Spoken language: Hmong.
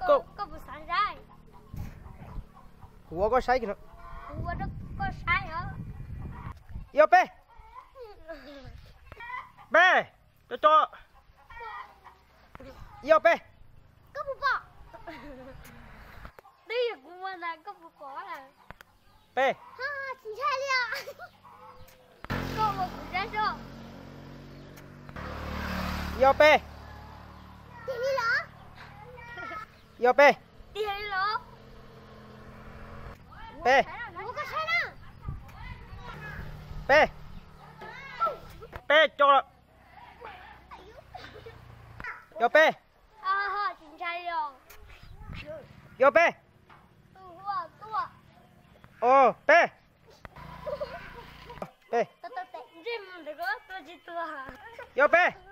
Koj, koj puas xav saib? Kuv ua koj saib koj saib os. Ib ob peb. Peb, co co. Ib ob peb. Koj puas pom? Twb yog kuv ua ntag, koj puas pom? Peb. Tsis ntshai li os. Koj ua kuv saib soj. Ib ob peb. Tiag li los? Ib ob peb. Tiag li los? Peb. Ua koj saib na. Peb. Peb co. Ib ob peb. Tsis ntshai li os. Ib ob peb. Tus huab tuaj. Peb. Peb. Ib ob peb.